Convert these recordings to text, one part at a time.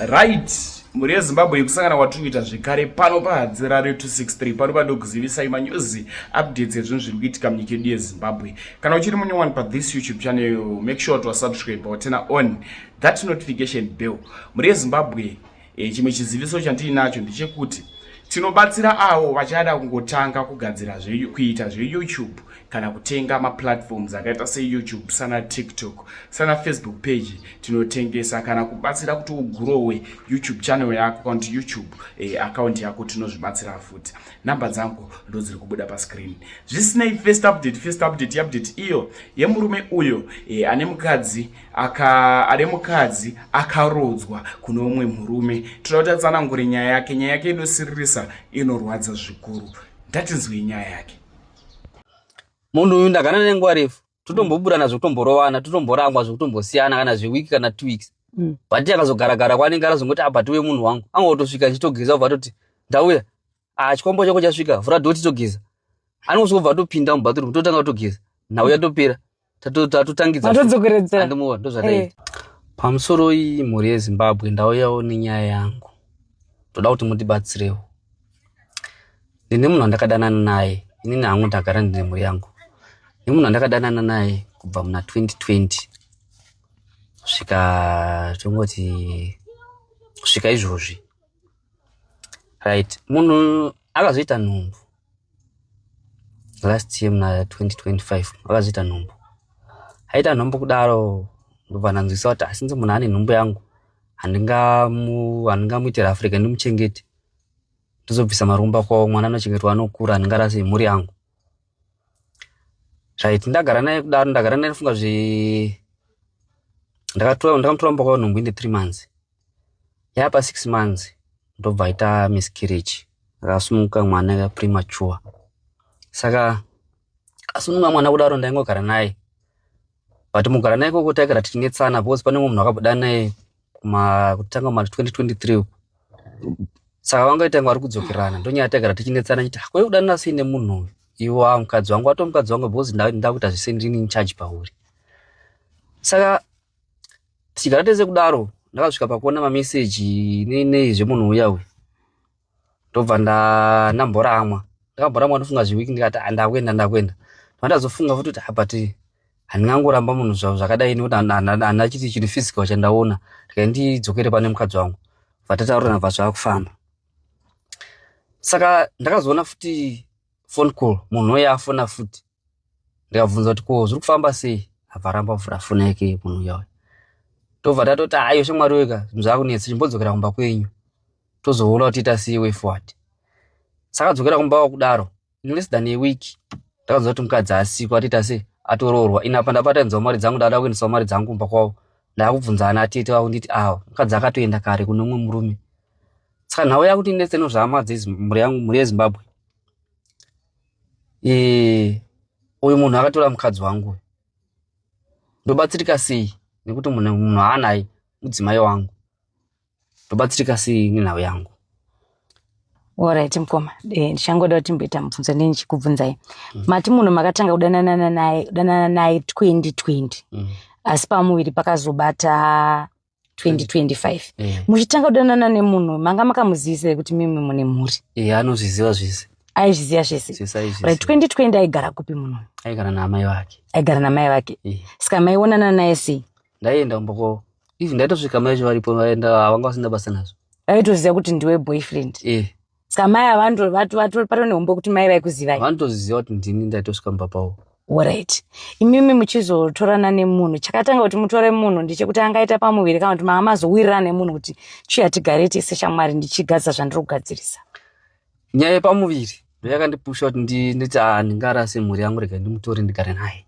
Right, mhuri yeZimbabwe, kusangana kwatiri kuita zvekare pano paHadzirare 263, pano pandokuzivisai manews updates ezvinhu zviri kuitika munyika yedu yeZimbabwe. Kana uchiri munyowani pathis YouTube channel, make sure to subscribe or turn on that notification bell. Mhuri yeZimbabwe, chimwe chiziviso chandiinacho ndechekuti tinobatsira avo vachada kungotanga kugadzira kuita zveYouTube kana kutenga maplatforms akaita seYouTube, sana TikTok, sana Facebook page. Tinotengesa kana kubatsira kuti ugrowe YouTube channel yako kana kuti YouTube account yako. Tinozvibatsira futi. Namba dzangu ndo dziri kubuda pascreen. Zvisinei, first update, update iyo yemurume uyo ane mukadzi ane mukadzi akarodzwa kune umwe murume. Toda kuti atsanangure nyaya yake. Nyaya yake inosiririsa, inorwadza zvikuru. Ngatinzwei nyaya yake. Munhu uyu ndagara nenguva refu, totomboburana zvekutomborovana, totomborangwa zvekutombosiyana kana zvewiki kana 2 weeks, but akazogaragara kwaanenge arazongoti abati uye munhu wangu angotosvika achitogeza, ubva atoti, "Ndauya, ah, chikombo chako chasvika, vhura door titogeza." Anongosvika, ubva atopinda mubathroom, totanga kutogeza, nhau yatopera, tatotangidza. Matodzokeredzera. Andimuona, ndozvataita. Pamusoro iyi, mhuri yeZimbabwe, ndauyawo nenyaya yangu. Ndoda kuti mundibatsirewo. Ndine munhu wandakadanana naye. Inini hangu ndagara ndine mhuri yangu nemunhu wandakadanana naye kubva muna 2020 kusvika, tongoti kusvika izvozvi. Right, munhu akazoita nhumbu last year muna 2025. Akazoita nhumbu, aita nhumbu kudaro, ndobva ndanzwisa kuti asinzi munhu ane nhumbu yangu, handingamuitira Africa, ndimuchengete, ndozobvisa marumba kwavo. Mwana anochengetwa anokura, handingarasi mhuri yangu. Right, ndagara naye kudaro, ndagara naye funga zve ndakamutora mumba kwavo, nhumbu ine 3 months, yapa 6 months ndobva aita miscarriage, akasumuka mwana premature. Saka asununga mwana kudaro, ndaingogara naye, but mugara naye ikoko taigara tichinetsana because pane mumwe munhu akabuda naye kutanga kuma 2023 uku. Saka vangaita kunge vari kudzokerana. Ndonyaya taigara tichinetsana chiti, "Koi kudanana sei nemunhu uyu? Iwa mukadzi wangu, wato mukadzi wangu, because ndakuita zvese, ndini in charge pauri." Saka tichigara tese kudaro, ndakasvika pakuona mameseji nei zvemunhu uya uyu. Ndobva ndamboramwa, ndakamboramwa ndofunga zviwiki, ndikati, "Ah, ndakuenda, ndakuenda." Ndazofunga futi kuti, "Ah, but handingangoramba munhu zvakadai nekuti handina chiti chiri physical chandaona." Ndikai ndidzokere pane mukadzi wangu, bva tataurirana, bva zvakufamba. Saka ndakazoona futi phone call, munhu uya afona futi. Ndikabvunza kuti, "Ko zviri kufamba sei?" Abva aramba kuvhura foni yake munhu uya uya. Tobva tatoti, "Ayo shamwari wega, zvinhu zvakunetsa, chimbodzokera kumba kwenyu, tozoona kuti ita sei way forward." Saka dzokera kumba kudaro, in less than a week ndakazwa kuti mukadzi asikwa, atoita sei, atoroorwa. Ini apa ndabatanidzawo mari dzangu, ndada kuendesawo mari dzangu kumba kwavo. Ndakubvunza ana atete vavo, nditi awa mukadzi akatoenda kare kune umwe murume. Saka nhau yakuti ndinetse nozvahama mhuri yangu, mhuri yeZimbabwe, uyu munhu akatora mukadzi wangu, ndobatsirika sei? Nekuti munhu haanaye mudzimai wangu, ndobatsirika sei nenhau yangu? Alright mukoma, ndichangoda kuti timboita mubvunzo ndichikubvunzai. Mati munhu makatanga kudanana naye 2020, asi pamuviri pakazobata 2025. Muchitanga kudanana nemunhu, manga makamuzivisa here kuti mimwe mune mhuri? Anozviziva zvese. Aizviziva zvese? Zvese aizviziva. Right, 2020 aigara kupi munhu? Aigara naamai vake. Aigara namai vake. Saka maionana naye sei? Ndaienda kumba kwavo. Even ndaitosvika mai vacho varipo, vaenda, havanga vasina basa nazvo. Vaitoziva kuti ndiwe boyfriend? Eh. Saka mai ava pato nehombo kuti mai vaikuzivai? Vanotozviziva kuti ndini ndaitosvika mumba pavo. Alright, imimi muchizotorana nemunhu, chakatanga kuti mutore munhu ndechekuti angaita pamuviri kana kuti manga mazowirirana nemunhu kuti chiya tigare tese shamwari, ndichigadzisa zvandiri kugadzirisa? Nyaya yepamuviri ndo yakandipusha kuti nditi, "Ah, ndingarase mhuri yangu, rega ndimutore ndigare naye."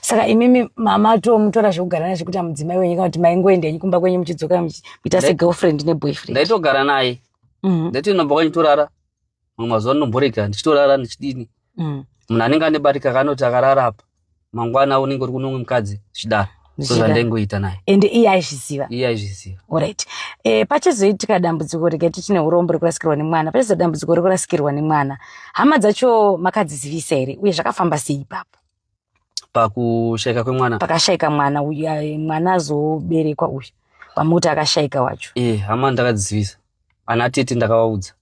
Saka imimi matomutora zvekugara naye zvekuti amudzimai wenyu, kana kuti maingoenda henyu kumba kwenyu muchidzoka muchiita segirlfriend neboyfriend? Ndaitogara naye. Ndaitoenda kumba kwenyu, torara. Mamwe mazuva ndinomborega ndichitorara, ndichidini. Munhu anenge ane barika kanoti akarara apa, mangwana unenge uri kuno umwe mukadzi, zvichidaro. Ndo Zvichidaro. zvandaingoita naye. Ende iye aizviziva? Iye aizviziva. Alright, pachizoitika dambudziko, regai tichine urombo rekurasikirwa nemwana, pachizoita dambudziko rekurasikirwa nemwana, hama dzacho makadzizivisa here, uye zvakafamba sei ipapo? Pakushaika kwemwana? Pakashaika mwana uyu, mwana azoberekwa uyu. Wamuti akashaika wacho? E, hama ndakadzivisa, ana tete ndakavaudza.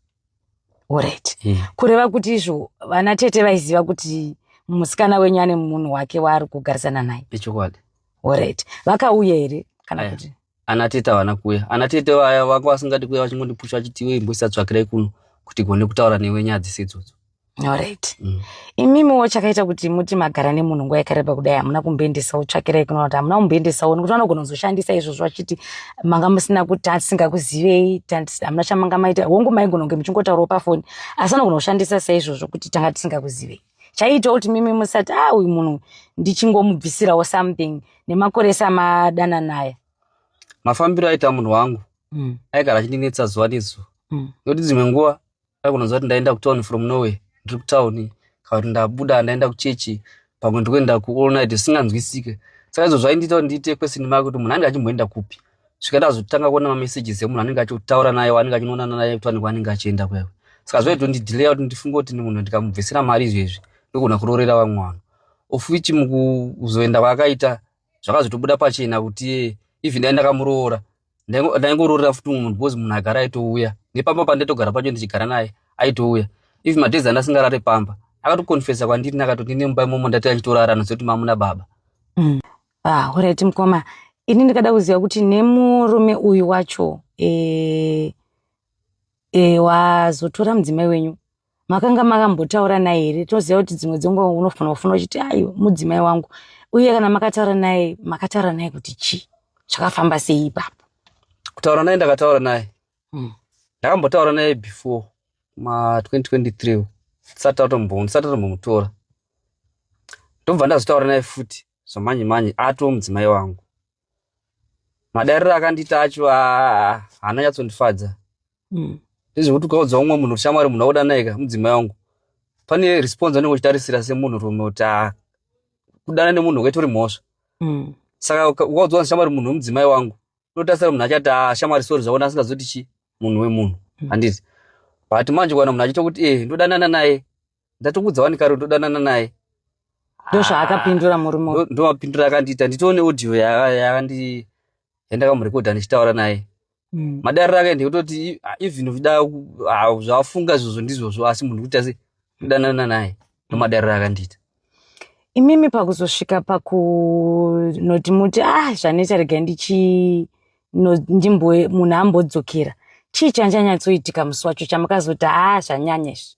Alright. Kureva kuti izvo vana tete vaiziva kuti musikana wenyu ane munhu wake waari kugarisana naye? Ichokwadi. Alright. Vakauya here kana kuti? Ana tete havana kuuya. Ana tete vaya vanga vasingadi kuuya, vachingondipusha vachiti, "Iwe imboisa tsvakirai kuno kuti gone kutaura newe nyaya dzese idzodzo." Alright. Imimiwo chakaita kuti muti magara nemunhu nguva yakareba kudai, hamuna kumboendesawo tsvakirai kuno, kuti hamuna kumboendesawo, nekuti vanogona kuzoshandisa izvozvo vachiti manga musina kuti tisingakuzivei, hamuna chamanga maita. Hongu, maigona kunge muchingotaurawo pafoni, asi vanogona kushandisa saizvozvo kuti tanga tisingakuzivei. Chaiitawo kuti mimi musati, "Ah, uyu munhu ndichingomubvisirawo something," nemakore ese amadana naye? Mafambiro aita munhu wangu, aigara achindinetsa zuva nezuva, nekuti dzimwe nguva aigononzwa kuti ndaenda kutown from nowhere, ndiri kutauni, kana kuti ndabuda ndaenda kuchechi, pamwe ndikuenda kuall night, zvisinganzwisike. Saka izvo zvaindiita kuti ndiite question mark kuti munhu anenge achimboenda kupi, svika ndazotanga kuona mamessages emunhu anenge achitaura naye, waanenge achinoonana naye kutani kwaanenge achienda kuya. Saka zvaitondidhileya kuti ndifunge kuti munhu ndikamubvisira mari izvezvi ndogona kuroorera vamwe vanhu, of which mukuzoenda kwaakaita zvakazotobuda pachena kuti even dai ndakamuroora, ndaingoroorera futi mumwe munhu, because munhu agara aitouya nepamba pandaitogara pacho ndichigara naye, aitouya. Even madays andasingarare pamba, akatokonfesa kwandiri, nakatoti nemumba imomo ndati achitorara nozoti mamuna baba. Ah, alright mukoma, ini ndikada kuziva kuti nemurume uyu wacho wazotora mudzimai wenyu, makanga makambotaura naye here? Toziva kuti dzimwe dzenguva unofanira kufuna uchiti, "Aiwa, mudzimai wangu." Uye kana makataura naye, makataura naye kuti chii? Zvakafamba sei ipapo? Kutaura naye ndakataura naye. Ndakambotaura naye before ma 2023, tisati tatombomutora. Ndobva ndazotaura naye futi zvamanje manje atoo mudzimai wangu. Madariro akandiita acho haana nyatsondifadza. Ndezvekuti ukaudza umwe munhu kuti, "Shamwari, munhu wakuda naye ka mudzimai wangu," pane response anenge uchitarisira semunhu rume kuti, "Ah, kudana nemunhu kwaitori mhosva." Saka ukaudzwa kuti, "Shamwari, munhu wemudzimai wangu," unotarisira munhu achati, "Ah, shamwari, sorry zvaona," asingazoti chi munhu wemunhu. Handiti? But manje kuwana munhu achita kuti, "Eh, ndodanana naye, ndatokudza wani kare, ndodanana naye." Ndozvaakapindura murume uyu? Ndomapindura akandiita. Nditoone audio yakandi yandakamurekodha ndichitaura naye. Madariro ake ndekutoti even uchida zvawafunga izvozvo ndizvozvo, asi munhu kuita se kudanana naye, ndomadariro akandiita. Imimi pakuzosvika pakunoti muti, "Ah, zvaneta, regai ndichi ndimbo munhu ambodzokera," chii chanchanyatsoitika musi wacho chamakazoti, "Ah, zvanyanya izvi"?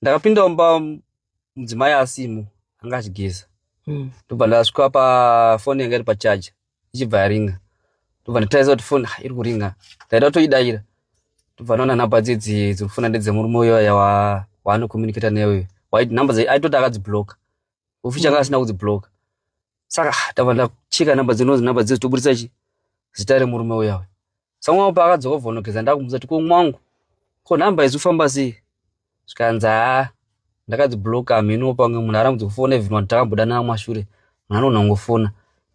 Ndakapinda mumba mudzimai asimo, anga achigeza. Ndobva ndasvika pafoni yanga iri pachaja, ichibva yaringa. Ndobva ndatarisa kuti foni, ah, iri kuringa, ndaida kutoidaira. Ndobva ndaona nhamba dzedzi dziri kufona ndedzemurume uyo waanocommunicata naye uyo. Nhamba aitoti akadzibloka, oficha anga asina kudzibloka. Saka ah, ndabva ndacheka nhamba dzinonzi nhamba dzedzi toburitsa chi zita remurume uya uyu. Saka mwana paakadzoka kubva ndakumudza kuti, "Ko mwangu, ko nhamba idzi kufamba sei?" Zvikanzi, "Haa, ndakadzibloka, hameno pamwe munhu arambidza kufona." Even vanhu takambodanana mumashure, munhu anogona kungofona,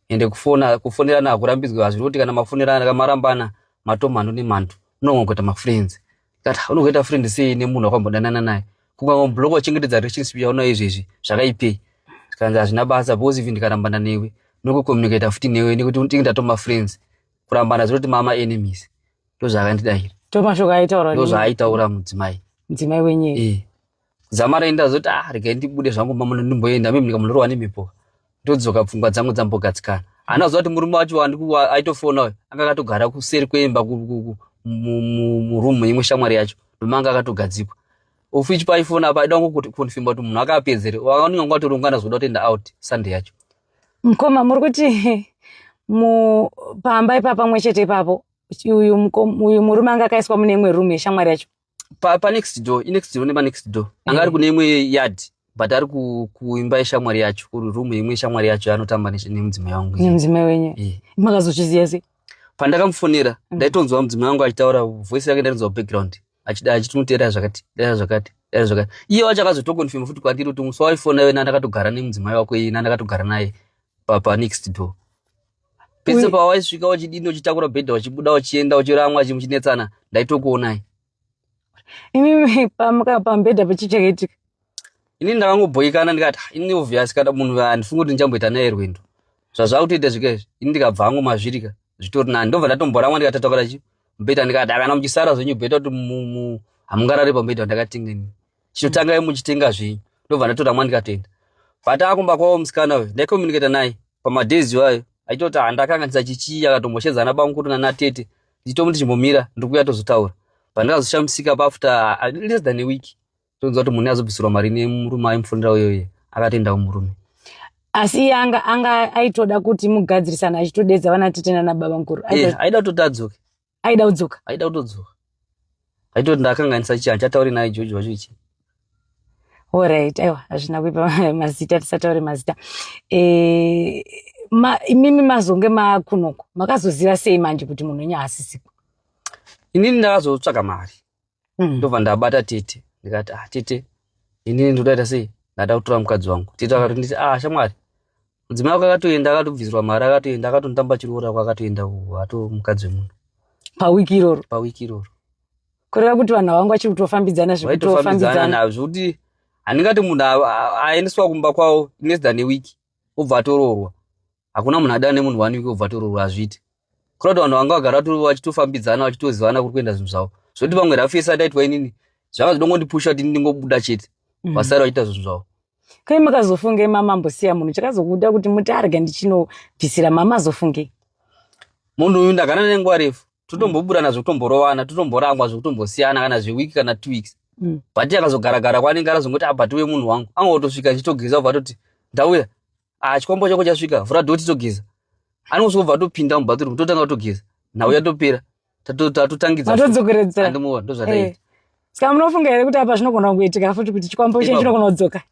ende kufona, kufonerana hakurambidzwe. Hazviri kuti kana mafonerana kamarambana matomhando nemhandu, unogona kuita mafriends. Kati unogoita friend sei nemunhu wakambodanana naye? Kukangobloka uchengetedza relationship yaunayo izvezvi zvakaipei? Zvikanzi, "Hazvina basa, because even ndikarambana newe nokucommunicata futi newe, nekuti tinge tatoma friends. Kurambana zvinoti mama enemies." Ndozvaakandidayira. Ndomashoko aitaura? Ndozvaaitaura mudzimai. Mudzimai wenyu? Eh. Zama raenda zoti, "Ah, regai ndibude zvangu mama, ndimboenda, mimi ndikamunorohwa nemhepo, ndodzoka pfungwa dzangu dzambogadzikana." Haana kuziva kuti murume wacho aitofona uyo anga akatogara kuseri kweimba murumu imwe shamwari yacho, ndomanga akatogadzikwa, of which paifona apa aida kungokonfirma kuti munhu akapedzere wakange watorongana zoda kutoenda out Sunday yacho. Mukoma, muri kuti pamba ipapa pamwe chete ipapo, uyu murume anga akaiswa mune imwe room yeshamwari yacho? Pa next door, inext door nema next door. Anga ari kune imwe yard, but ari kuimba yeshamwari yacho, kuroom imwe yeshamwari yacho yaanotamba nemudzimai wangu. Nemudzimai wenyu? Eh. Makazozviziva sei? Pandakamufonera, ndaitonzwa mudzimai wangu achitaura, voice yake ndaitonzwa background, achida achitomuteera zvakati dai zvakati dai zvakati. Iye wacho akazotokonfirma futi kwandiri kuti musi waifona iwe nandakatogara nemudzimai wako, iye nandakatogara naye pa next door pese. Pawaisvika uchidini, uchitakura bhedha, uchibuda, uchienda, uchiramwa, muchinetsana, ndaitokuonai. Imimi pamubhedha pachichakaitika? Inini ndakangobhoikana, ndikati, "Ah, ini obvious kana munhu handifungi kuti ndichamboita naye rwendo, zvazvakutoita zvika izvi." Ini ndikabva hangu mazvirika. Zvitori nani. Ndobva ndatomboramwa ndikatatakura chi mubhedha, ndikati akana muchisara zvenyu bhedha kuti hamungarari pamubhedha wandakatenga ini. Chitotangai muchitenga zvenyu. Ndobva ndatoramwa ndikatoenda. But akumba kwavo musikana uyu ndaicommunicata naye pamadays iwayo, achitoti handakanganisa chichii, akatomboshedza ana bamukuru nana tete, ndichitomuti chimbomira, ndikuuya tozotaura. Pandakazoshamisika paafter less than a week, tonzwa kuti munhu azobvisirwa mari nemurume aimufonera uyoye, akatoenda kumurume. Asi iye anga aitoda kuti mugadzirisana, achitodedza vana tete nana baba mukuru? Eh, aida kutoti adzoke. Aida kudzoka? Aida kutodzoka, aitoti ndakanganisa chichi, handichatauri naye George wacho ichi. Alright, aiwa, hazvina kuipa, mazita tisataure mazita. Imimi mazonge makunoko, makazoziva sei manje kuti munhu wenyu haasisiko? Inini ndakazotsvaga mari. Ndobva ndabata tete, ndikati, "Ah, tete, inini ndodaita sei, ndada kutora mukadzi wangu." Tete akatonditi, "Ah, shamwari, mudzimai wako akatoenda, akatobvisirwa mari, akatoenda, akatonditamba chiroora kwakatoenda ato mukadzi wemunhu." Pawiki iroro? Pawiki iroro. Kureva kuti vanhu vangu vachiri kutofambidzana? Vaitofambidzana. Zvekutofambidzana. Nazvo zvekuti handingati munhu aendeswa kumba kwavo less than a week obva atoroorwa. Hakuna munhu adana nemunhu one week obva atoroorwa, hazviiti. Kureva kuti vanhu vanga vagara vachitofambidzana, vachitozivana kuri kuenda zvinhu zvavo. Zvekuti vamwe rafu yese adaitwa inini zvanga zvidongondipusha kuti ndingobuda chete. Vasara vachiita zvinhu zvavo. Kai makazofunge mamambosiya munhu, chakazokuda kuti muti arga ndichinobvisira, mamazofungei? Munhu uyu ndagara nenguva refu, totomboburana zvekutomborovana, totomborangwa zvekutombosiyana kana zvewiki kana 2 weeks. But akazogaragara kwaanenge arazongoti abati uye munhu wangu angotosvika achitogeza, ubva atoti, "Ndauya, ah, chikwambo chako chasvika, vhura door titogeza." Anongosvika ubva atopinda mubathroom, totanga kutogeza, nhau yatopera. Tatotangidza. Matodzokeredzera. Andimuona, ndozvataita. Saka munofunga here kuti apa zvinogona kuitika futi kuti chikwambo chenyu Ipapo. chinogona kudzoka,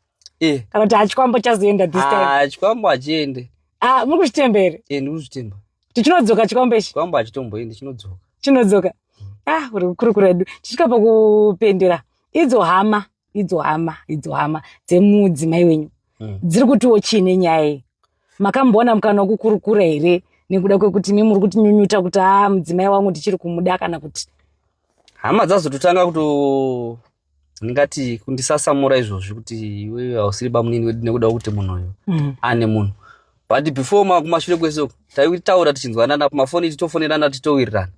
kana kuti hachikwambo chazoenda this time? Ah, chikwambo hachiende. Ah, muri kuzvitemba here? Eh, ndikuzvitemba. Kuti chinodzoka chikwambo ichi? Chikwambo hachitomboendi, chinodzoka. Chinodzoka. Ah, uri kukurukura edu tichisvika pakupendera, idzo hama dzemudzimai wenyu dziri kutiwo chii nenyaya iyi? Makamboona mukana wekukurukura here, nekuda kwekuti imi muri kutinyunyuta kuti a mudzimai wangu ndichiri kumuda, kana kuti? Hama dzazototanga kuto ndingati kundisasamura izvozvi kuti iwewe hausiri bamunini wedu nekuda kwekuti munhu uyu ane munhu. But before kumashure kwese uku taitaura tichinzwanana pamafoni, titofonerana, titowirirana.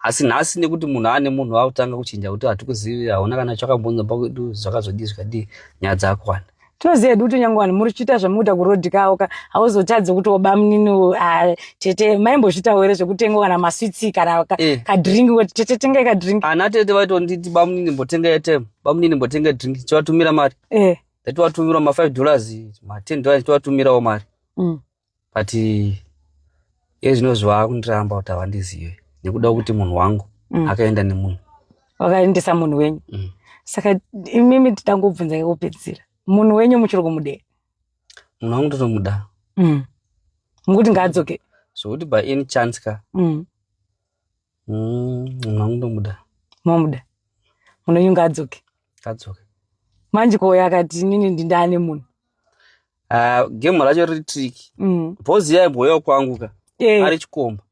Asi nhasi nekuti munhu ane munhu, akutanga kuchinja kuti hatikuzivi, hauna kana chakambonza pakwedu, zvakazodii zvikadii, nyaya dzakuwanda. Tinoziva hedu kuti nyange vanhu muri kuchiita zvamukuita kurodhi kawo ka, hauzotadzi kuti obamunini, ah, tete, maimbozviitawo here zvekutenga kana maswitsi kana kadrink, kuti tete tengai kadrink? Ana tete vaitonditi, "Bamunini, mbotenga airtime, bamunini, mbotenga drink," chivatumira mari. Ndaitovatumira ma$5, ma$10, tovatumirawo mari. But iye zvino zvaakundiramba kuti havandizive nekuda kwekuti munhu wangu akaenda nemunhu. Wakaendesa munhu wenyu? Mm. Saka imimi tidangobvunza yekupedzisira, munhu wenyu muchiri kumudera? Munhu wangu totomuda. Mukuti ngaadzoke? Zvokuti by any chance ka. Munhu wangu ndomuda. Momuda, munhu wenyu ngaadzoke? Ngadzoke. Manje koyo akati inini ndindane munhu? Ah, game racho riri tricky. Bhozi yaimbouyawo kwangu ka ari chikomba,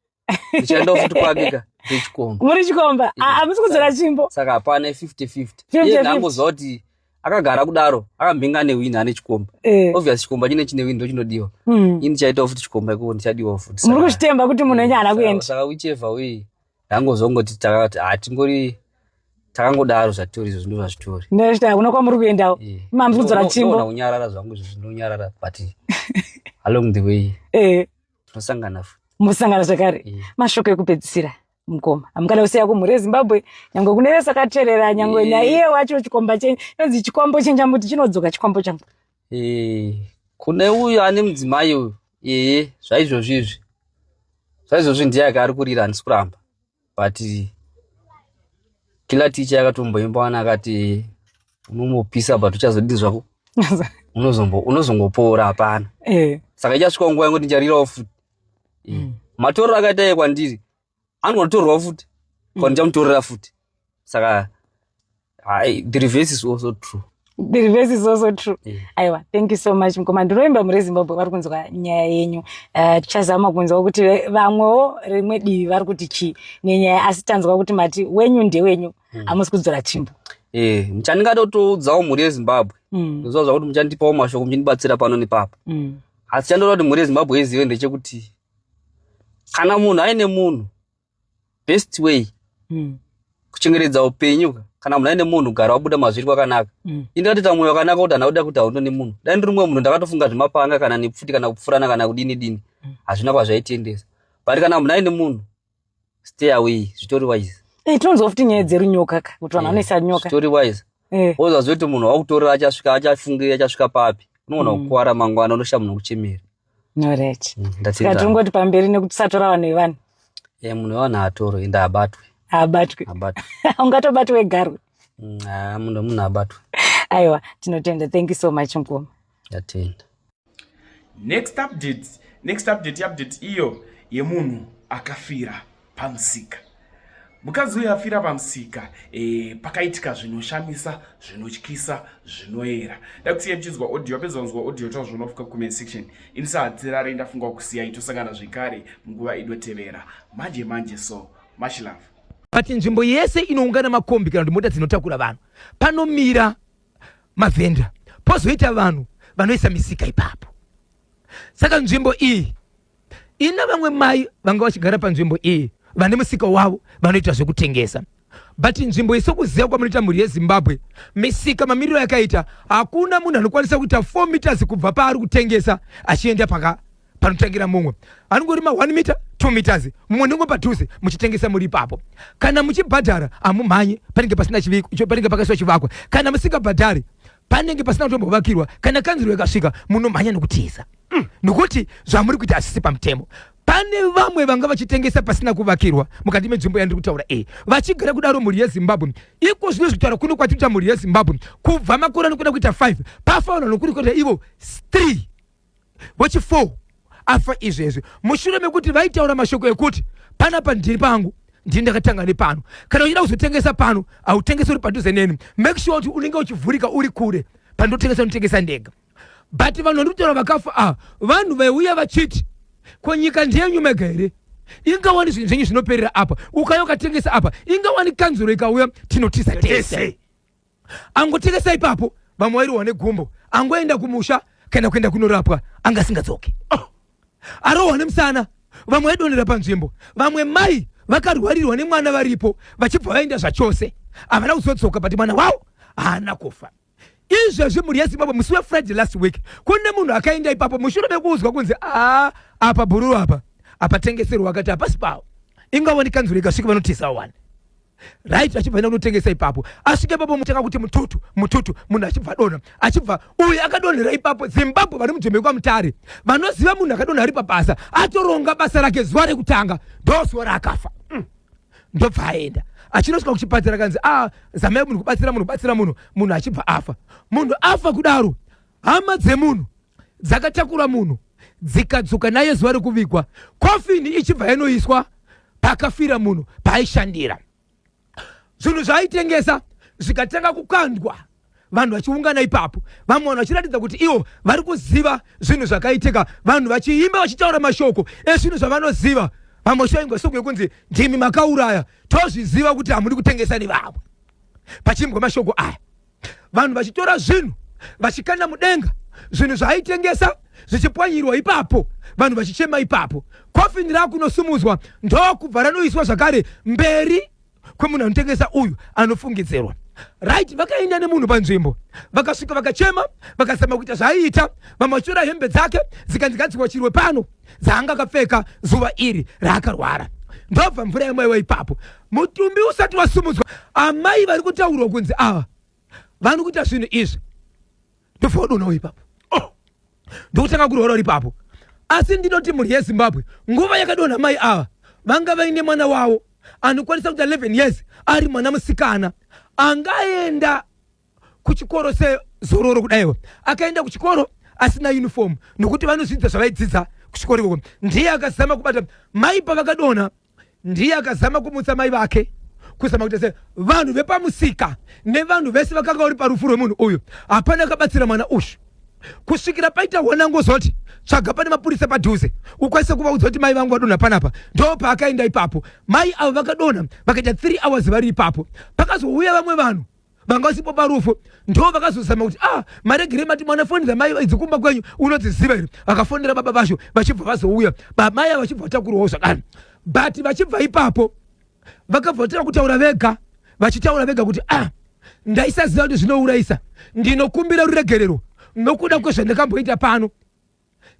ndichaendawo futi kwake ka ndiri chikomba. Muri chikomba? Ah, hamusi kudzora chimbo. Saka hapana, 50-50. 50-50. Iye ndangozwa kuti akagara kudaro akambinga newini ane chikomba. Obvious chikomba chine wini ndochinodiwa. Ini ndichaitawo futi chikomba ikoko, ndichadiwawo futi. Muri kuzvitemba kuti munhu wenyu haana kuenda? Saka whichever way, ndangozongoti takati hatingori takangodaro, zvatori izvo ndo zvazvitori. Ndochita hakuna kwamuri kuendawo. Mamusi kudzora chimbo. Ndinoona kunyarara zvangu izvo, ndinonyarara, but along the way tinosangana futi. Musangana zvakare. Mashoko ekupedzisira, mukoma, hamukada kusiya kumhuri yeZimbabwe, nyange kune vese akateerera, nyange naiye wacho chikomba chenyu, inonzi chikwambo chenyu, chinodzoka chikwambo changu? Kune uyu ane mudzimai uyu, ee, zvaizvozvi izvi, zvaizvozvi ndiye ake ari kurira, handisi kuramba. But kila ticha yakatomboimba wana akati unombopisa, but uchazodii zvako, unozongopora, hapana. Saka ichasvika nguva yangu ndicharirawo futi. Matorero akaita iye kwandiri anogotorwawo futi kwa ndichamutorera futi. Saka hai, the reverse is also true. The reverse is also true. Yeah. Aiwa, thank you so much, mukoma. Ndinoimba muri Zimbabwe vari kunzwa nyaya yenyu. Tichazama kunzwa kuti vamwewo rimwe divi vari kuti chii nenyaya, asi tanzwa kuti mati wenyu ndewenyu, hamusi kudzora chimbo. Chandingatotoudzawo mhuri yeZimbabwe, ndoziva zvakuti muchandipawo mashoko, muchindibatsira pano nepapa, asi chandoda kuti mhuri yeZimbabwe izive ndechekuti Kana munhu aine munhu, best way kuchengetedza upenyu, kana munhu aine munhu, gara wabuda mazviri kwakanaka. Indakatoita mwoyo wakanaka kuti handauda kuti haundo nemunhu. Dai ndiri mumwe munhu, ndakatofunga zvemapanga kana nepfuti kana kupfurana kana kudini dini, hazvina kwazvaitendesa. But kana munhu aine munhu, stay away, zvitori wise. Tinonzwa futi nyaya dzerunyoka ka, kuti vanhu vanoisa nyoka. Zvitori wise. Ozaziva kuti munhu wakutorera achasvika, achafungira achasvika papi, unogona kukuwara mangwana, unosha munhu kuchemera. Alright. Saka Ndatenda. Tingoti pamberi nekuti tisatora vanhu vevanhu. Munhu wevanhu haatoro, ende abatwe. Abatwe. Abatwe. Ungatobatwe garwe. Munhu abatwe. Aiwa, tinotenda. Thank you so much, mukoma. Ndatenda. Next update, next update, update iyo yemunhu akafira pamusika. Mukadzi uyu afira pamusika, pakaitika zvinoshamisa, zvinotyisa, zvinoera. Ndakusiya muchinzwa audio. Apedza kunzwa audio, tazviona fuka comment section. Ini saHadzirare ndafunga kusiyai, tosangana zvekare munguva inotevera manje manje. So much love. But nzvimbo yese inoungana makombi kana kuti mota dzinotakura vanhu, panomira mavhenda, pozoita vanhu vanoisa misika ipapo. Saka nzvimbo iyi ina vamwe mai vanga vachigara panzvimbo iyi, vane musika wavo vanoita zvekutengesa. But nzvimbo iyi, sokuziva kwamunoita mhuri yeZimbabwe, misika mamiriro yakaita, hakuna munhu anokwanisa kuita 4 meters kubva paari kutengesa achienda paka panotangira mumwe. Anongorima 1 meter, 2 meters, mumwe ndingo padhuze, muchitengesa muri ipapo. Kana muchibhadhara, hamumhanyi, panenge pasina panenge pakaiswa chivakwa. Kana musingabhadhari, panenge pasina kutombovakirwa. Kana kanzuro ikasvika, munomhanya nokutiza, nokuti zvamuri kuita hazvisi pamutemo. Pane vamwe vanga vachitengesa pasina kuvakirwa mukati menzvimbo yandiri kutaura iyi, vachigara kudaro, mhuri yeZimbabwe. Iko zvino zvitaura kuno kwatiri, mhuri yeZimbabwe, kubva makore anokuda kuita 5, pafa vanhu vanokuri kuita ivo 3, wechi 4 afa izvezvi, mushure mekuti vaitaura mashoko ekuti panapa ndini pangu, ndini ndakatanga nepano. Kana uchida kuzotengesa pano, hautengesi uri padhuze neni. Make sure kuti unenge uchivhurika uri kure. Pandotengesa, ndotengesa ndega. But vanhu vandiri kutaura vakafa ava, vanhu vaiuya vachiti, "Ko nyika ndeyenyu mega here? Ingawani zvinhu zvenyu zvinoperera apa. Ukauya ukatengesa apa, ingawani kanzuro ikauya, tinotiza tese." Angotengesa ipapo, vamwe vairohwa negumbo, angoenda kumusha kana kuenda kunorapwa, anga asingadzoki. Oh. Arohwa nemusana, vamwe vaidonhera panzvimbo. Vamwe mai vakarwarirwa nemwana varipo, vachibva vaenda zvachose, havana kuzodzoka, but mwana wavo haana kufa. Izvezvi, mhuri yeZimbabwe, musi weFriday last week, kune munhu akaenda ipapo mushure mekuudzwa kunzi, "Aa, apa bhururu apa apatengeserwa." Akati hapasi pavo, ingawani kanzuro ikasvika vanotiza wani. Right, achibva enda kunotengesa ipapo. Asvika ipapo, mutanga kuti mututu mututu, munhu achibva adonha, achibva uyu akadonhera ipapo. Zimbabwe, vari munzvimbo yekwaMutare vanoziva munhu akadonha ari pabasa, atoronga basa rake zuva rekutanga, ndo zuva raakafa. Ndobva aenda, achinosvika kuchipatara, kanzi, "A ah, zamai munhu kubatsira munhu, kubatsira munhu." Munhu achibva afa. Munhu afa kudaro, hama dzemunhu dzakatakura munhu, dzikadzoka naye zuva rekuvigwa. Kofini ichibva yanoiswa pakafira munhu paaishandira. Zvinhu zvaaitengesa zvikatanga kukandwa, vanhu vachiungana ipapo, vamwe vanhu vachiratidza kuti ivo vari kuziva zvinhu zvakaitika, vanhu vachiimba vachitaura mashoko ezvinhu zvavanoziva. Vamwe vachivaingwa soko yekunzi, "Ndimi makauraya, tozviziva kuti hamudi kutengesa nevamwe." Pachiimbwa mashoko aya, vanhu vachitora zvinhu vachikanda mudenga, zvinhu zvaaitengesa zvichipwanyirwa ipapo, vanhu vachichema ipapo. Kofini rakunosumudzwa, ndokubva ranoiswa zvakare mberi kwemunhu anotengesa uyu anofungidzirwa. Right, vakaenda nemunhu panzvimbo, vakasvika, vakachema, vakazama kuita zvaaiita. Vamwe vachitora hembe dzake, dzikanzi ngadziwachirwe pano, dzaanga akapfeka zuva iri raakarwara. Ndobva mvura yamwaiwa ipapo. Mutumbi usati wasumudzwa, amai vari kutaurwa kunzi ava vari kuita zvinhu izvi, ndobva wadonawo ipapo. Oh, ndokutanga kurwara uri ipapo. Asi ndinoti, mhuri yeZimbabwe, nguva yakadonha mai ava, vanga vaine mwana wavo anokwanisa kuita 11 years, ari mwana musikana angaenda kuchikoro sezororo kudaiwo. Akaenda kuchikoro asina uniform, nokuti vanozvidzidza zvavaidzidza kuchikoro ikoko. Ndiye akazama kubata mai pavakadonha, ndiye akazama kumutsa mai vake, kuzama kuita se vanhu vepamusika nevanhu vese vakanga vari parufu rwemunhu uyu. Hapana akabatsira mwana uyu kusvikira paita wanangozoti, "Tsvaga pane mapurisa padhuze, ukwanise kuvaudza kuti mai vangu vadonha panapa." Ndo paakaenda ipapo. Mai avo vakadonha, vakaita 3 hours vari ipapo. Pakazouya vamwe vanhu. Vanga vasipo parufu ndo vakazozama kuti ah, maregere mati mwana fonera mai idzi kumba kwenyu unodziziva here? Vakafonera baba vacho vachibva vazouya, bamai ava vachibva vatakurwawo zvakare. But vachibva ipapo vakabva vatanga kutaura vega, vachitaura vega kuti ah, ndaisaziva kuti zvinourayisa, ndinokumbira ruregerero nokuda kwezvandakamboita pano,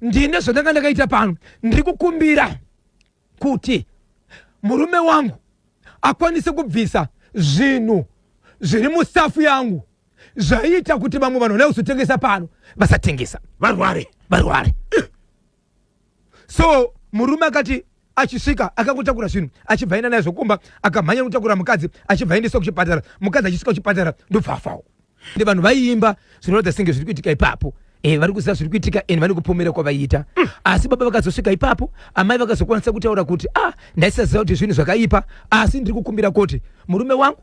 ndine zvandanga ndakaita pano, ndiri kukumbira kuti murume wangu akwanise kubvisa zvinhu zviri musafu yangu zvaiita kuti vamwe vanhu vada kuzotengesa pano vasatengesa, varware. Varware. So murume akati achisvika akangotakura zvinhu achibva aenda nazvo kumba, akamhanya kutakura mukadzi achibva aendeswa kuchipatara. Mukadzi achisvika kuchipatara ndobva afawo. Ende vanhu vaiimba zvinoratidza senge zviri kuitika ipapo, vari kuziva zviri kuitika and vane kupomera kwavaiita. Asi baba vakazosvika ipapo, amai vakazokwanisa kutaura kuti ah, ndaisaziva kuti zvinhu zvakaipa, asi ndiri kukumbira kuti murume wangu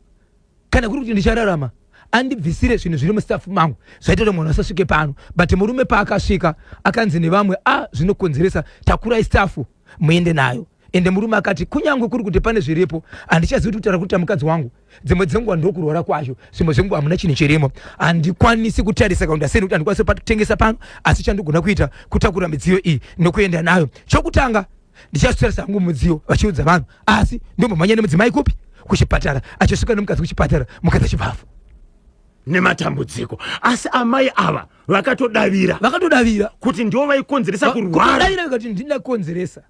kana kuri kuti ndichararama andibvisire zvinhu zviri mustafu mangu zvaita kuti mwana asasvike pano. But murume paakasvika akanzi nevamwe, ah, zvinokonzeresa, takurai stafu muende nayo. Ende murume akati kunyange kuri kuti pane zviripo handichazivi kuti kutaura kuti mukadzi wangu dzimwe dzenguva ndokurwara kwacho, zvimwe zvenguva hamuna chinhu chirimo, handikwanisi kutarisa kana ndasei nekuti handikwanisi kutengesa pano, asi chandigona kuita kutakura midziyo iyi nokuenda nayo. Chokutanga ndichazotarisa hangu mudziyo vachiudza vanhu, asi ndombomhanya nemudzimai kupi? Kuchipatara. Achisvika nemukadzi kuchipatara, mukadzi achibva afa nematambudziko. Asi amai ava vakatodavira, vakatodavira kuti ndivo vaikonzeresa kurwara. Kutodavira vakati ndinakonzeresa.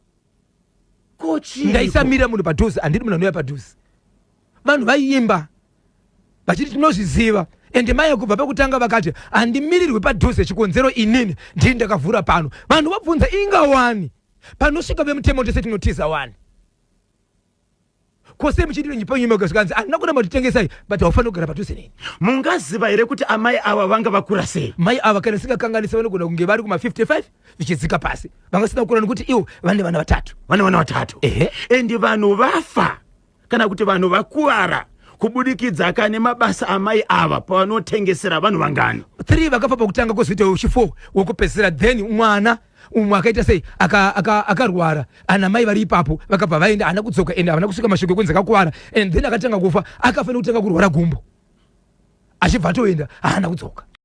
Ko chii? Ndaisamira munhu padhuze, handidi munhu anouya padhuze. Vanhu vaiimba vachiti tinozviziva. Ende mai kubva pekutanga vakati handimirirwi padhuze, chikonzero inini ndini ndakavhura pano. Vanhu vabvunza inga wani panosvika vemutemo tese tinotiza wani, kose muchidiro nyipa zvikanzi handina kuramba kutitengesai, but haufaniri kugara padhuze neni. Mungaziva here kuti amai ava vanga vakura sei? Mai ava kana singakanganisa vanogona kunge vari kuma 55 zvichidzika pasi, vanga sina kukura nekuti ivo vane vana vatatu. Vane vana vatatu. Ehe. Ende vanhu vafa kana kuti vanhu vakuvara kubudikidza ka nemabasa amai ava pavanotengesera vanhu vangani? 3 vakafa pakutanga, kwozoita wechi4 wekupedzisira, then mwana umwe akaita sei akarwara aka, aka ana mai vari ipapo vakabva vaenda, haana kudzoka ende havana kusvika mashoko ekunzi akakuvara. And then akatanga kufa, akafanira kutanga kurwara gumbo achibva atoenda, haana kudzoka.